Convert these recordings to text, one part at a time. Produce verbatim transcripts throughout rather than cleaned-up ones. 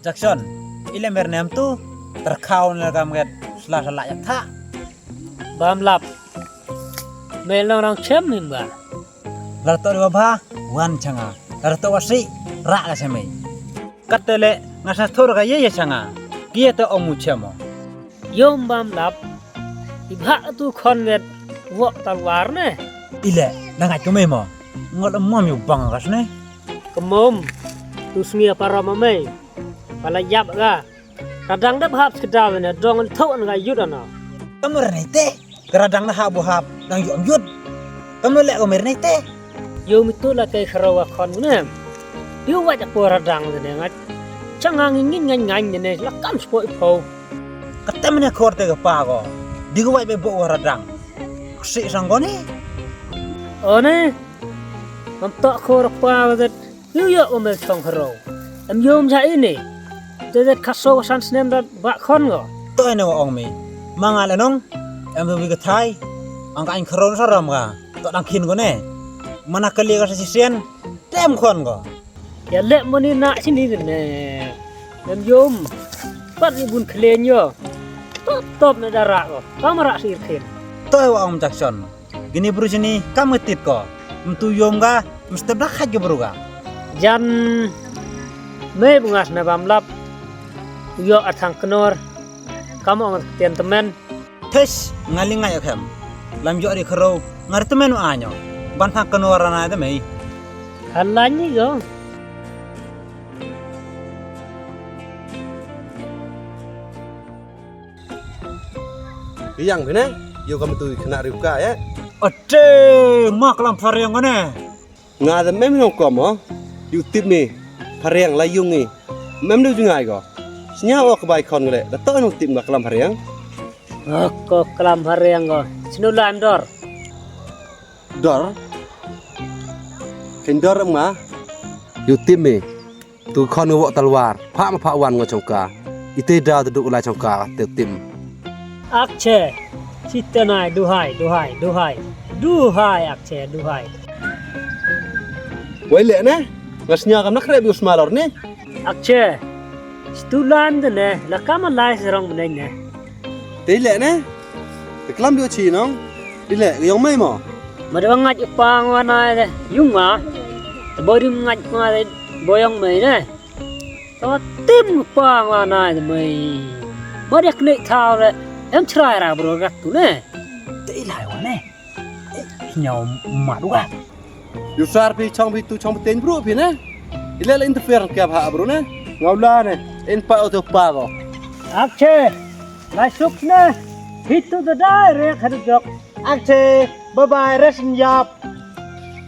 Jackson, ile mer nem tu, terkhaw ne kam ket sla sla yak tha. Bam lap. Mel nong rong chem him ba. Lar to wa bha, wan changa. Lar to wa si, ra ka chemei. Kat te le, nga sa thor ka ye ye changa. Ki ye te omu chemo. Yom bam lap. I bha tu khon nget, wok tal war ne. Ile, na ngat ko mei mo. Ngot mom yu bang kas ne. Kemom, tu sngi apa rama mei. Pala yap ga. Radang dep hap skedaw ne, dong thok nga yut ana. Kamu rene te. Ka radang na hap bu hap, dang yut am yut. Kamu le ko mer ne te. Yo mi tu la kai kharawa khon ne. Yo wa ja po radang ne ngat. Changa ngi ngi ngan ngan ne, la kam spo i po. Kata mene khor te ka pa ko. Di ko wa be bo wa radang. Ksi sang ko ne. O ne. Mam to khor pa wa det. Yu yo ko mel chong haro. Em yom ja ini. Te det khaso san snem da ba khon ko. To ene wa ong mi. Manga le nong. Em du wi ka thai. Ang ka in kharo sa ram ka. To dang khin ko ne. Mana kali ka sa sisien. Tem khon ko. Ya le moni na sini ne. Em yom. Pat ni bun khlen yo. Top top ne dara ko. Kamara sir khin. To wa ong Jackson. Kini bru chini kam ngetit ko. Mtu yom ga, mstep da khaj ke bru ga. Jan mei bungas na bam lap. Yo athang knor. Kam ong tian temen. Tes ngali ngai akhem. Lam yo ri khro, ngar temen u anyo. Ban thang knor ana de mei. Halani go. Yang bine, yo kam tu khana riu ka ya. Ate, ma klam phariang ne. Nga da mem nong kom ho. Yu tip mi, phariang la yung i. Mem du jingai ko. Snya o ka bai khon le, da to nong tip nga klam phariang. Ko klam phariang ko. Snu lam dor. Dor. Ken dor ma. Yu tip mi. Tu khon nga wok talwar. Pha ma pha wan nga chongka. Ite da tu duk lai chongka te tim. Akche. Chite nai duhai, duhai, duhai. Duhai akche, duhai. Wai le ne. Nga snya kam nak rep yu smalor ne. Akche. Stu lam de ne. La kam lai serong bneng ne. Te le ne. Te klam dio chi nong. Ile, yong mei mo. Ma de ngaj pang wa nai de. Yung ma. Te bo rim ngaj ma de. Bo yong mei ne. To tim pang wa nai de mei. Ma de kne thau le. Em chrai ra bro rak tu ne. Te ilai wa ne. Nyaw mat wa. Yu sar phi chong phi tu chong phi ten bru phi ne. Ile le interfere kya bha bru ne. Ngau la ne. In pa o to pa go. Akche. Lai suk ne. Phi tu da dai re khadu jok. Akche. Bye bye res yap.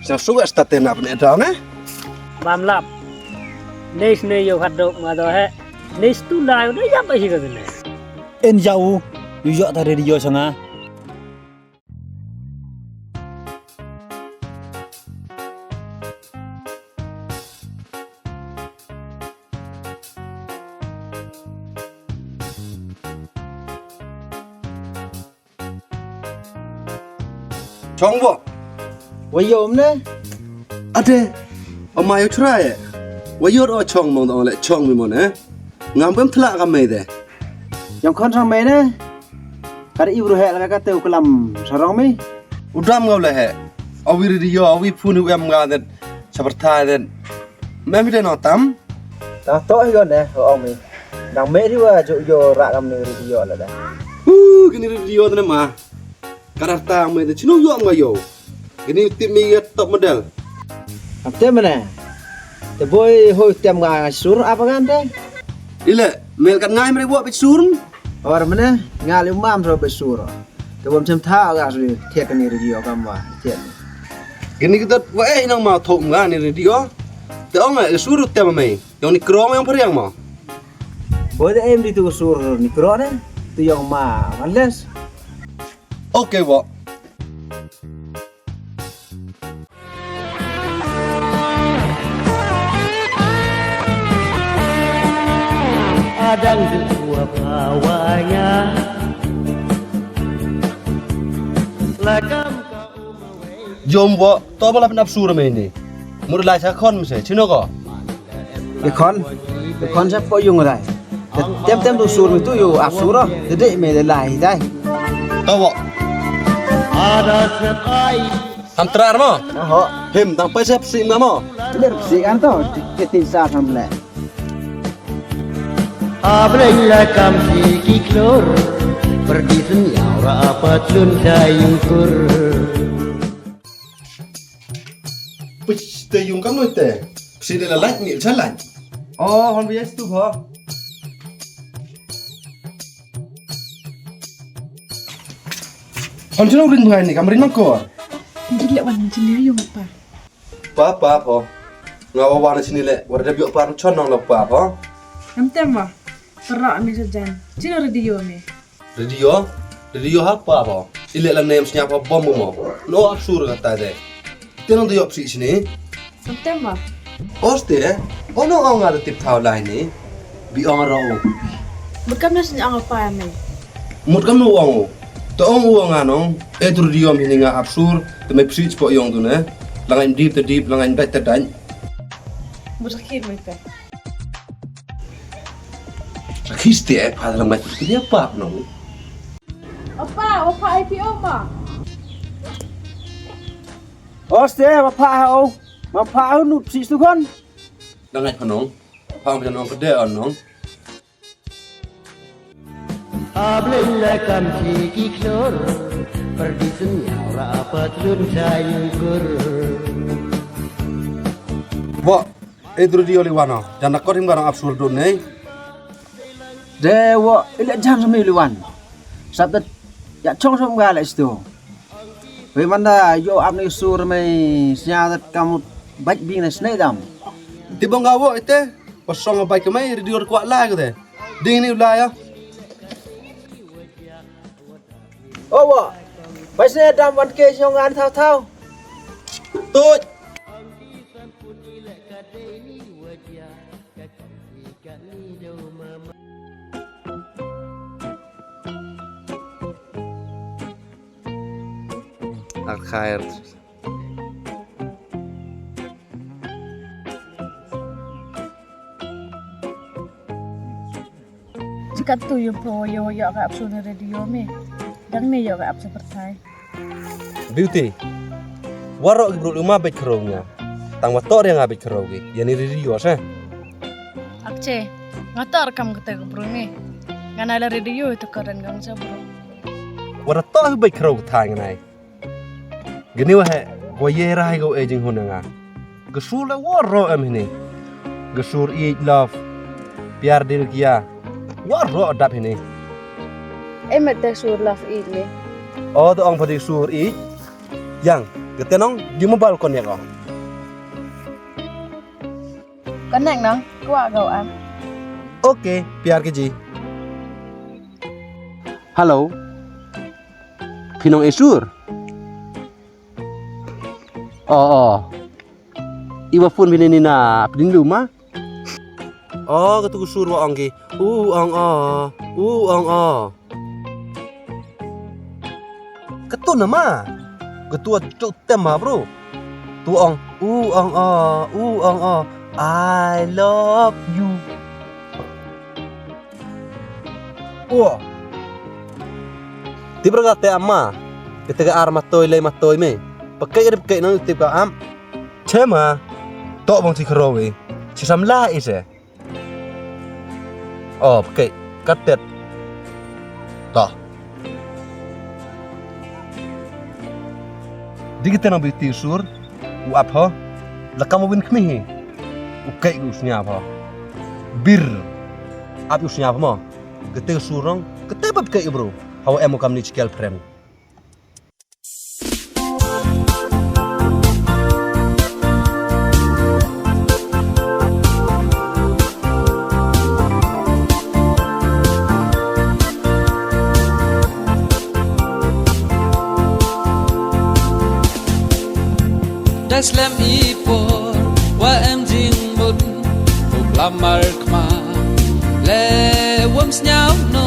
Sa su sta te na ne da ne. Bam lap. Neis ne yo khadu ma do he. Neis tu lai ne yap hi ga ne. En jau. Yu yo ta re yo changa. Chong bo. Wa yom ne? Ade. Ama yo chrai. Wa yo ro chong mong dong le chong mi mo ne. Ngam bem thla ka mei de. Yong khon sang mei ne. Kar i bru he la ka te u klam sarong mi. U dam ngau le he. Awi ri yo, awi phun u em nga det. Sabar tha det. Mem de no tam. Ta to hi go ne, o mi. Dang me ri wa jo yo ra kam ni ri yo la da. Hu, kini ri yo ne ma. Kar ta me de chinu yo ma yo. Kini tip mi ya top model. Ap te mene. Te boy hoi tem nga sur apa kan te? Ile, mel kat ngai mre bo bit sur. Or mene, nga le mam ro bit sur. Te bom chem tha ga sur te kini ri yo kam wa te. Kini kitot wa e nang ma thok nga ni ri yo. Te ong e sur tem me. Yong ni krong yong phariang mo. Boy te em di tu sur ni krong ne. Tu yong ma males. Okay, bo. Adang dua pawanya. Selagam ka umaway. Jom bo, to bala pin ap sur me ni. Mur lai sa khon se, chino ko. Te khon, te khon sa po yung rai. Te tem tem tu sur mi tu yo ap sur ro. Te de me de lai dai. Tawa. Ham trar mo? Ho. Him tang pa sep si nga mo. Ler si kan to. Te tin sa ham le. Ableng la kam si ki klor. Perdi sen ya ora apa tlun sa yung kur. Pich te yung kam noi te. Si de la lait ni cha lait. Oh, hon bias tu ho. Hon chino rin ngai ni kam rin mangkor. Hindi le wan chini yung pa. Pa pa po. Nga wa wan chini le. Wa da biok pa chon nong lo pa po. Am tem wa. Para mi sa jan. Chino radio mi. Radio? Radio ha pa ho. Ile la nem snya pa bom mo. No ap sur ka ta de. Te nong de yop si sini. Samtem ma. Oste, eh? Ono ong ada tip thau lai ni. Bi ong ro. Bekam na snya ong pa ni. Mut kam no ong. To ong ong ano. E tu radio mi ni nga ap sur. Te me psi po yong tu ne. Langai dip te dip, langai dai te dai. Mut sakit me te. Rakhi ste, eh, pa lang mai tu dia pa no. Apa, apa ai pi oma. Oste, apa pa o. Ma pa o nu si tu kon. Langai pa no. Pa o no ke de no. Ableng la kam si ki klor. Perdi sen ya ora apa tlun sa yung kur. Bo. Eh, dru di oli wan o. Jan nakot him garang ap sur dun nei. De wo, ile jan sami oli wan. Sat det, ya chong som ga le stu. Wei manda yo ap ni sur mai snya det kamut bait bing na snei dam. Ti bong ga wo ite, pasong bait ke mai, ri di or kwak la ke te. Ding ni u la ya. O wo, bait snei dam wan ke chong an thau thau. Tut. Archive. Chikat tu yung po yo yo ka ap su na radio me. Dang me yo ka ap sa pertai. Beauty. Warok ki bru luma bait khrong nga. Tang wa tor nga bait khrong ki. Yani radio sa. Akche. Nga tor kam kata ki bru me. Nga na la radio itu karen gang sa bru. Wara tor bait khrong thang nai. Gini wa he, wa ye rai go e jinghun nga. Ga sur la warok em hini. Ga sur each love. Pyar dil kiya. Warok dap hini. Em te sur love each ni. O to ong padi sur each. Yang, ga te nong, di mobile kon ya ko. Connect nong, kwak go am. Okay, pyar ke ji. Hello. Phi nong e sur. O, o. Iwa phone bini ni na pdin luma. O, katu ka sur wa ong ki. U ong o, u ong o. Katu na ma. Katu a tuk tem ma bro. Tu ong, u ong o, u ong o. I love you. Ua. Tip ra ka te ama. Kete ka ar matoi lei matoi me. Pakai ka dip kai nang tip ka am. Chema. Tok bang chi khro we. Chi samla ise. O, pakai. Katet. To. Di kete nang Beauty sur. U ap ho. La kam u win khmi hi. U kai u sniap ho. Bir. Ap u sniap mo. Kete ka sur nong, kete bab kai bro. Hawa em u kam ni chi girlfriend. Da slem i por, wa em jingmut, u klamar kma, le wam sñiaw no.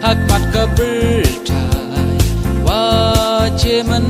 Hak mat ka byrchai, wa che man